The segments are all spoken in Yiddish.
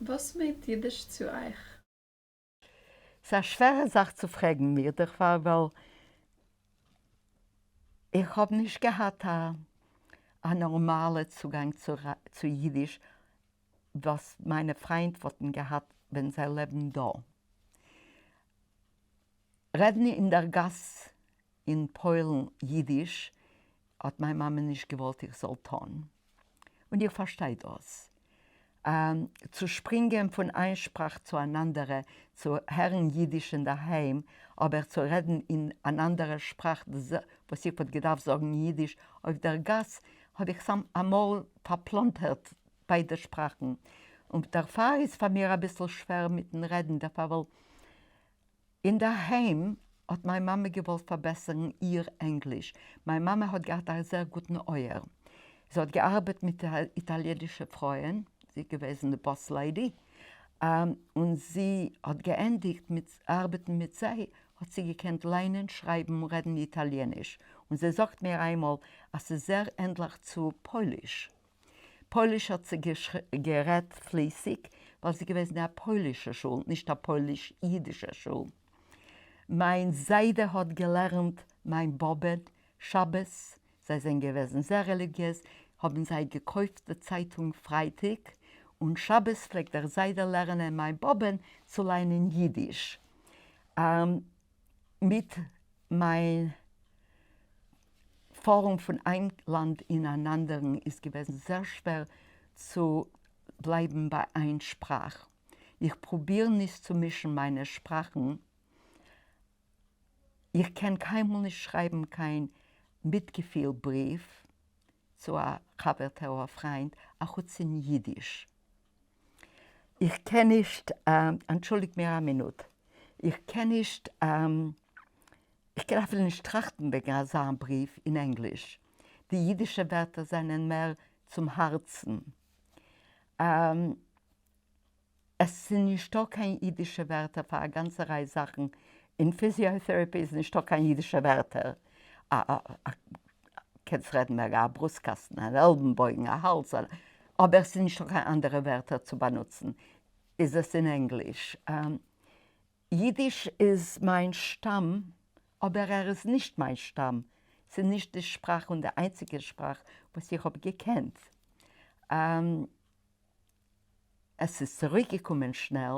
וואס מיינט אידיש צו אייך? ס'איז א שווערע זאך צו פרעגן מיר דערפאר ווייל איך האב נישט געהאט א נארמאלע צוגאנג צו אידיש וואס מיינע פריינט וואלטן געהאט ווען זיי לעבן דא. רעדן אין דער גאס אין פוילן אידיש האט מיין מאמע נישט געוואלט איך זאל טון, און איך פארשטיי דאס. צו שפרינגען פון איין שפראך צו אן אנדערע, צו הערן אידיש אינדערהיים, אבער צו רעדן אין אן אנדערע שפראך וואס איך וואלט געדארפט זאגן אידיש אויף דער גאס, האב איך סאם אמאל פארפלאנטערט ביידע שפראכן, און דערפאר איז פאר מיר אביסל שווער מיטן רעדן דערפאר ווייל אינדערהיים האט מיין מאמע געוואלט פארבעסערן איר ענגליש, מיין מאמע האט געהאט א זעהר גוטן אויער, זי האט געארבעט מיט איטאליענישע פרויען, זי איז געוועזן די boss lady, און זי האט געענדיגט מיט ארבעטן מיט זיי, האט זי געקענט ליינען, שרייבן און רעדן איטאליעניש, און זי זאגט מיר איינמאל אז ס'איז זעהר ענדליך צו פויליש. פויליש האט זי גערעדט פליסיג, ווייל ס'איז געוועזן א פוילישע שול, נישט א פויליש-אידישע שול. מיין זיידע האט געלערנט מיין באבע שבת, זיי זענען געוועזן זעהר רעליגיעז, האבן זיי געקויפט די צייטונג פרייטאג, און שבת פלעגט דער זיידע לערנען מיין באבען צו ליינען אידיש. מיט מיין פארן פון איין לאנד אין אן אנדערן איז געוועזן זעהר שווער צו בלייבן ביי איין שפראך. איך פרוביר נישט צו מישן מיינע שפראכן. איך קען קיינמאל נישט שרייבן קיין מיטגעפיל בריוו צו א חבר'טע או א פריינד אחוץ אין אידיש. איך קען נישט, אנטשולדיגט מיר א מינוט, איך קען נישט, איך קען אפילו נישט טראכטן וועגן אזא בריוו אין ענגליש. די אידישע ווערטער זענען מער צום הארצן. עס איז נישטא קיין אידישע ווערטער פאר א גאנצע ריי זאכן, אין physiotherapy איז נישטא קיין אידישע ווערטער, קענסט רעדן וועגן א ברוסטקאסטן, אן עלבנבויגן, א האלז, אבער עס איז נישטא קיין אנדערע ווערטער צו באנוצן, איז עס אין ענגליש. אידיש איז מיין שטאם, אבער ער איז נישט מיין שטאם, ס'איז נישט די שפראך און די איינציגע שפראך וואס איך האב געקענט. עס איז צוריקגעקומען שנעל,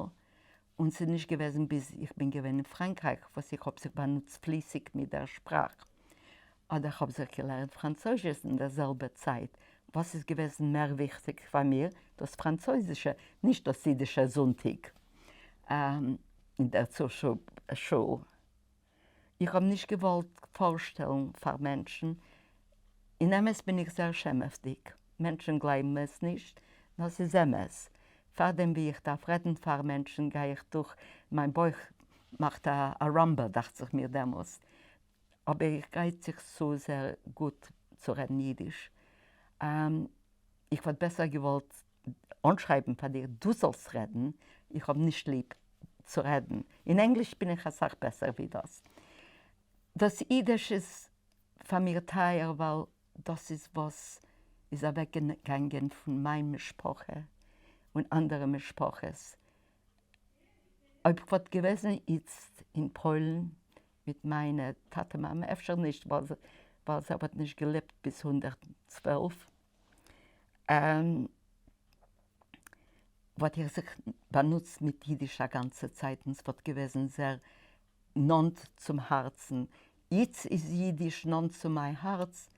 און ס'איז נישט געוועזן ביז איך בין געווען אין פראנקרייך וואס איך האב זיך באנוצט פליסיג מיט דער שפראך, אדער כ'האב זיך געלערנט פראנצויזיש אין דער זעלבער צייט, וואס איז געוועזן מער וויכטיג פאר מיר, דאס פראנצויזישע, נישט דאס אידישע זונטאג אין דער שול. איך האב נישט געוואלט פארשטעלן פאר מענטשן, אין אמת בין איך זייער שעמעוודיג, מענטשן גלייבן עס נישט, נאר ס'איז אמת, פארדעם ווי איך דארף רעדן פאר מענטשן גיי איך דורך, מיין בויך מאכט א ראמבע דאכט זיך מיר דעמאלסט, אבער איך גרייט זיך צו זייער גוט צו רעדן אידיש, איך וואלט בעסער געוואלט אנשרייבן פאר דיר דו זאלסט רעדן, איך האב נישט ליב צו רעדן, אין ענגליש בין איך אסאך בעסער ווי דאס. דאס אידיש איז פאר מיר טייער ווייל דאס איז וואס איז אוועקגעגאנגען פון מיין משפחה און אנדערע משפחות. אויב כ'וואלט געוועזן איצט אין פוילן מיט מיינע טאטע מאמע, אפשר נישט ווייל זיי וואלטן נישט געלעבט ביז 112, וואלט איך זיך באנוצט מיט אידיש א גאנצע צייט און ס'וואלט געוועזן זעהר נאנט צום הארצן. איצט איז אידיש נאנט צו מיין הארץ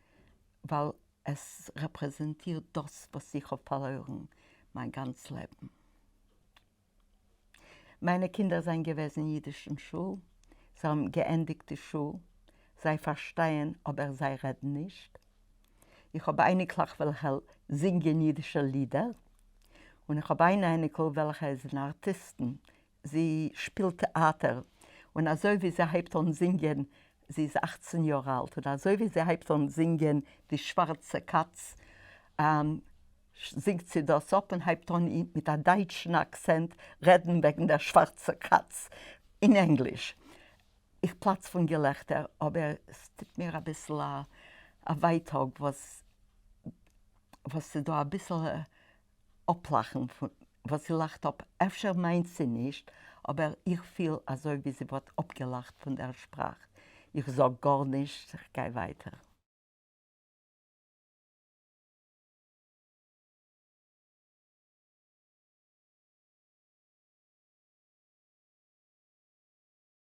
ווייל עס רעפרעזענטירט דאס וואס איך האב פארלוירן מיין גאנץ לעבן. מיינע קינדער זענען געוועזן אין אידישן שול, זיי האבן געענדיגט די שול, זיי פארשטייען אבער זיי רעדן נישט. איך האב אייניקלעך וועלכע זינגען אידישע לידער, און איך האב איין אייניקל וועלכע איז אן ארטיסטן, זי שפילט טעאטער, און אזוי ווי זי הייבט אן זינגען, זי איז 18 יאר אלט, און אזוי ווי זי הייבט אן זינגען די שווארצע קאץ, זינגט זי דאס אפ און הייבט אן מיט א דייטשן אקצענט רעדן וועגן דער שווארצע קאץ אין ענגליש. איך פלאץ פון געלעכטער, אבער עס טוט מיר אביסל א ווייטאג וואס וואס ס'איז דא אביסל אפלאכן פון. וואס זי לאכט אפ, אפשר מיינט זי נישט, אבער איך פיל אזוי ווי זי וואלט אפגעלאכט פון דער שפראך. איך זאג גארנישט, איך גיי ווייטער.